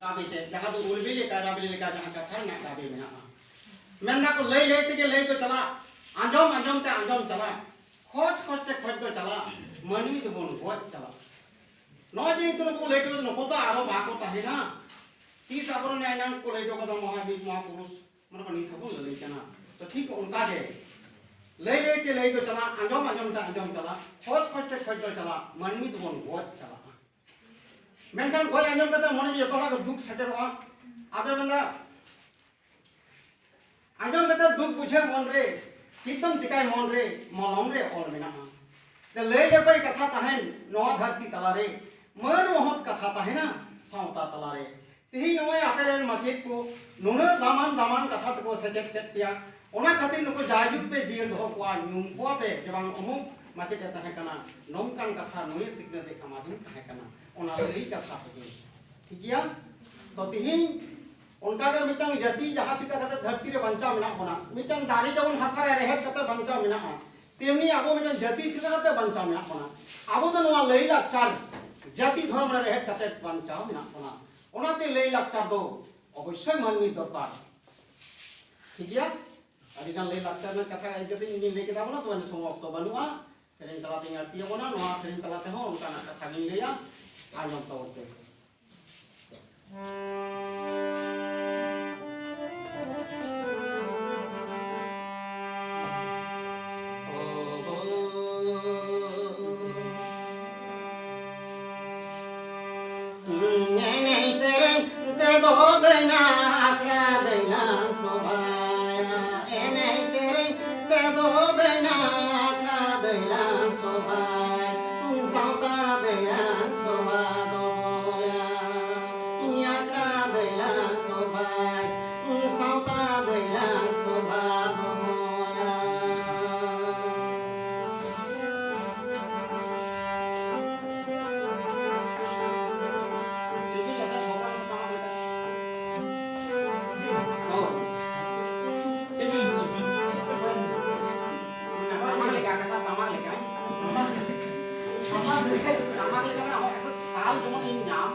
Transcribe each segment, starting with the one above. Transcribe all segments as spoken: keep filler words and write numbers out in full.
ᱫᱟᱵᱤ ᱛᱮ, ᱡᱟᱦᱟᱸ ᱫᱚ ᱩᱨᱵᱤᱞ ᱞᱮᱠᱟ, ᱨᱟᱵᱤᱞ ᱞᱮᱠᱟ ᱡᱟᱦᱟᱸ ᱠᱟᱛᱷᱟ ᱨᱮᱱᱟᱜ ᱫᱟᱵᱤ ᱢᱮᱱᱟᱜᱼᱟ᱾ ᱢᱮᱱ ᱫᱟᱠᱚ ᱞᱟᱹᱭ ᱞᱟᱹᱭ ᱛᱮᱜᱮ ᱞᱟᱹᱭ ᱫᱚ ᱪᱟᱞᱟᱜ, ᱟᱸᱡᱚᱢ ᱟᱸᱡᱚᱢ ᱛᱮ ᱟᱸᱡᱚᱢ ᱪᱟᱞᱟᱜ, ᱠᱷᱚᱡᱽ ᱠᱷᱚᱡᱽ ᱛᱮ ᱠᱷᱚᱡᱽ ᱫᱚ ᱪᱟᱞᱟᱜ, ᱢᱟᱹᱱᱢᱤ ᱫᱚᱵᱚᱱ ᱜᱚᱡ ᱪᱟᱞᱟᱜ᱾ ᱱᱚᱜᱼᱚᱭ ᱡᱮ ᱱᱤᱛᱚᱜ ᱱᱩᱠᱩ ᱞᱟᱹᱭ ᱦᱚᱴᱚ ᱠᱟᱫᱟ, ᱱᱩᱠᱩ ᱫᱚ ᱟᱨᱚ ᱵᱟᱠᱚ ᱛᱟᱦᱮᱱᱟ᱾ ᱛᱤᱥ ᱟᱵᱚᱨᱮᱱ ᱮᱱᱟᱝ ᱠᱚ ᱞᱟᱹᱭ ᱦᱚᱴᱚ ᱠᱟᱫᱟ ᱢᱚᱦᱟᱵᱤᱨ ᱢᱚᱦᱟᱯᱩᱨᱩᱥ, ᱢᱟᱱᱮ ᱠᱚ ᱱᱤᱛ ᱦᱚᱸᱵᱚᱱ ᱞᱟᱹᱞᱟᱹᱭ ᱠᱟᱱᱟ᱾ ᱛᱚ ᱴᱷᱤᱠ ᱚᱱᱠᱟ ᱜᱮ ᱞᱟᱹᱭ ᱞᱟᱹᱭ ᱛᱮ ᱞᱟᱹᱭ ᱫᱚ ᱪᱟᱞᱟᱜ, ᱟᱸᱡᱚᱢ ᱟᱸᱡᱚᱢ ᱛᱮ ᱟᱸᱡᱚᱢ ᱪᱟᱞᱟᱜ, ᱠᱷᱚᱡᱽ ᱠᱷᱚᱡᱽ ᱛᱮ ᱠᱷᱚᱡᱽ ᱫᱚ ᱪᱟᱞᱟᱜ, ᱢᱟᱹᱱᱢᱤ ᱫᱚᱵᱚᱱ ᱜᱚᱡ ᱪᱟᱞᱟᱜᱼᱟ᱾ ᱢᱮᱱᱠᱷᱟᱱ ᱜᱚᱡ ᱟᱸᱡᱚᱢ ᱠᱟᱛᱮ ᱢᱚᱱᱮ ᱡᱤᱣᱤ ᱡᱚᱛᱚ ᱦᱚᱲᱟᱜ ᱜᱮ ᱫᱩᱠ ᱥᱮᱴᱮᱨᱚᱜᱼᱟ᱾ ᱟᱫᱚ ᱢᱮᱱᱫᱟ, ᱟᱸᱡᱚᱢ ᱠᱟᱛᱮ ᱫᱩᱠ ᱵᱩᱡᱷᱟᱹᱣ ᱢᱚᱱ ᱨᱮ, ᱪᱮᱫ ᱫᱚᱢ ᱪᱤᱠᱟᱹᱭ ᱢᱚᱱ ᱨᱮ, ᱢᱚᱞᱚᱝ ᱨᱮ ᱚᱞ ᱢᱮᱱᱟᱜᱼᱟ᱾ ᱛᱮ ᱞᱟᱹᱭ ᱞᱟᱹᱯᱟᱹᱭ ᱠᱟᱛᱷᱟ ᱛᱟᱦᱮᱱ ᱱᱚᱣᱟ ᱫᱷᱟᱹᱨᱛᱤ ᱛᱟᱞᱟᱨᱮ, ᱢᱟᱹᱱ ᱢᱚᱦᱚᱛ ᱠᱟᱛᱷᱟ ᱛᱟᱦᱮᱱᱟ ᱥᱟᱶᱛᱟ ᱛᱟᱞᱟᱨᱮ᱾ ᱛᱮᱦᱮᱧ ᱱᱚᱜᱼᱚᱭ ᱟᱯᱮ ᱨᱮᱱ ᱢᱟᱪᱮᱫ ᱠᱚ ᱱᱩᱱᱟᱹᱜ ᱫᱟᱢᱟᱱ ᱫᱟᱢᱟᱱ ᱠᱟᱛᱷᱟ ᱛᱮᱠᱚ ᱥᱮᱪᱮᱫ ᱠᱮᱫ ᱯᱮᱭᱟ, ᱚᱱᱟ ᱠᱷᱟᱹᱛᱤᱨ ᱱᱩᱠᱩ ᱡᱟᱭᱡᱩᱜᱽ ᱯᱮ ᱡᱤᱭᱟᱹᱲ ᱫᱚᱦᱚ ᱠᱚᱣᱟ, ᱧᱩᱢ ᱠᱚᱣᱟ ᱯᱮ ᱡᱮ ᱵᱟᱝ ᱚᱢᱩᱠ ᱢᱟᱪᱮᱫ ᱮ ᱛᱟᱦᱮᱸ ᱠᱟᱱᱟ, ᱱᱚᱝᱠᱟᱱ ᱠᱟᱛᱷᱟ ᱱᱩᱭ ᱥᱤᱠᱷᱱᱟᱹᱛ ᱮ ᱮᱢᱟᱫᱤᱧ ᱛᱟᱦᱮᱸ ᱠᱟᱱᱟ, ᱚᱱᱟ ᱞᱟᱹᱭ ᱠᱟᱛᱷᱟ ᱛᱮᱜᱮ᱾ ᱴᱷᱤᱠ ᱜᱮᱭᱟ? ᱛᱚ ᱛᱤᱦᱤᱧ ᱚᱱᱠᱟ ᱜᱮ ᱢᱤᱫᱴᱟᱝ ᱡᱟᱹᱛᱤ ᱡᱟᱦᱟᱸ ᱪᱤᱠᱟ ᱠᱟᱛᱮ ᱫᱷᱟᱹᱨᱛᱤ ᱨᱮ ᱵᱟᱧᱪᱟᱣ ᱢᱮᱱᱟᱜ ᱵᱚᱱᱟ, ᱢᱤᱫᱴᱟᱝ ᱫᱟᱨᱮ ᱡᱮᱢᱚᱱ ᱦᱟᱥᱟ ᱨᱮ ᱨᱮᱦᱮᱫ ᱠᱟᱛᱮ ᱵᱟᱧᱪᱟᱣ ᱢᱮᱱᱟᱜᱼᱟ, ᱛᱮᱢᱱᱤ ᱟᱵᱚ ᱢᱤᱫᱴᱟᱝ ᱡᱟᱹᱛᱤ ᱪᱤᱠᱟ ᱠᱟᱛᱮ ᱵᱟᱧᱪᱟᱣ ᱢᱮᱱᱟᱜ ᱵᱚᱱᱟ? ᱟᱵᱚ ᱫᱚ ᱱᱚᱣᱟ ᱞᱟᱹᱭ ᱞᱟᱠᱪᱟᱨ, ᱡᱟᱹᱛᱤ ᱫᱷᱚᱨᱚᱢ ᱨᱮ ᱨᱮᱦᱮᱫ ᱠᱟᱛᱮ ᱵᱟᱧᱪᱟᱣ ᱢᱮᱱᱟᱜ ᱵᱚᱱᱟ᱾ ᱚᱱᱟᱛᱮ ᱞᱟᱹᱭ ᱞᱟᱠᱪᱟᱨ ᱫᱚ ᱚᱵᱚᱥᱥᱳᱭ ᱢᱟᱹᱱᱢᱤ ᱫᱚᱨᱠᱟᱨ᱾ ᱴᱷᱤᱠ ᱜᱮᱭᱟ? ᱟᱹᱰᱤ ᱜᱟᱱ ᱞᱟᱹᱭ ᱞᱟᱠᱪᱟᱨ ᱨᱮᱱᱟᱜ ᱠᱟᱛᱷᱟ ᱤᱫᱤ ᱠᱟᱛᱮ ᱤᱧ ᱞᱟᱹᱭ ᱠᱮᱫᱟ ᱵᱚᱞᱮ, ᱛᱚᱵᱮ ᱥᱚᱢᱚᱭ ᱚᱠᱛᱚ ᱵᱟᱹᱱᱩᱜᱼᱟ᱾ ᱥᱮᱨᱮᱧ ᱛᱟᱞᱟ ᱛᱮᱧ ᱟᱹᱲᱛᱤ ᱟᱵᱚᱱᱟ, ᱱᱚᱣᱟ ᱥᱮᱨᱮᱧ ᱛᱟᱞᱟ ᱛᱮᱦᱚᱸ ᱚᱱᱠᱟᱱᱟᱜ ᱠᱟᱛᱷᱟ ᱜᱤᱧ ᱞᱟᱹᱭᱟ, ᱟᱸᱡᱚᱢ ᱛᱟᱵᱚᱱ ᱯᱮ᱾ ᱮᱱᱮᱡ ᱥᱮᱨᱮᱧ ᱛᱮᱫᱚ ᱫᱟᱹᱭᱱᱟ ᱟᱠᱷᱲᱟ ᱫᱟᱹᱭᱱᱟ ᱥᱚᱵᱷᱟᱭᱟ᱾ ᱮᱱᱮᱡ ᱥᱮᱨᱮᱧ ᱛᱮᱫᱚ ᱫᱟᱹᱭᱱᱟ ᱟᱠᱷᱲᱟ ᱫᱟᱹᱭᱱᱟ ᱥᱚᱵᱷᱟᱭ᱾ ᱥᱟᱶᱛᱟ ᱫᱟᱹᱭᱱᱟ ᱥᱚᱵᱷᱟ ᱫᱚᱦᱚᱭᱟ᱾ ᱟᱠᱷᱲᱟ ᱫᱟᱹᱭᱱᱟ ᱥᱚᱵᱷᱟᱭ᱾ ᱥᱟᱶᱛᱟ ᱫᱟᱹᱭᱱᱟ ᱥᱚᱵᱷᱟ ᱫᱚᱦᱚᱭᱟ᱾ ᱴᱟᱢᱟᱠ ᱞᱮᱠᱟ, ᱠᱟᱛᱷᱟ ᱴᱟᱢᱟᱠ ᱞᱮᱠᱟ᱾ ᱴᱟᱢᱟᱠ ᱞᱮᱠᱟ, ᱴᱟᱢᱟᱠ ᱞᱮᱠᱟ ᱢᱟᱱᱮ ᱦᱚᱸ ᱮᱠᱫᱚᱢ ᱛᱟᱞ ᱡᱮᱢᱚᱱ ᱤᱧ ᱧᱟᱢ᱾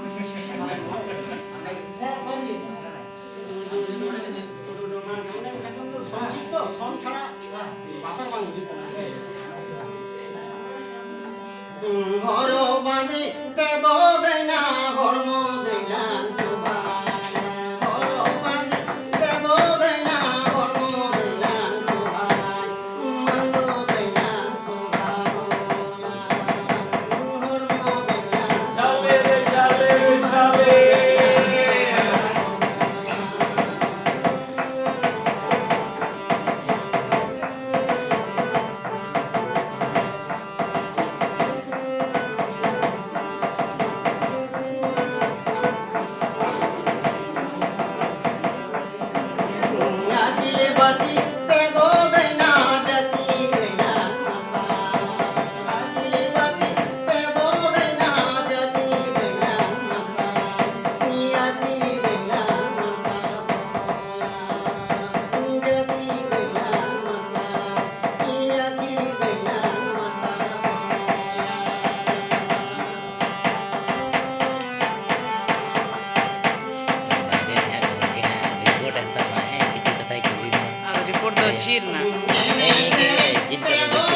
ᱪᱮᱫ ᱨᱮᱱᱟᱜ? ᱦᱮᱸ, ᱤᱧ ᱜᱮ ᱡᱤᱞ ᱪᱟᱹᱞᱩ ᱫᱚ᱾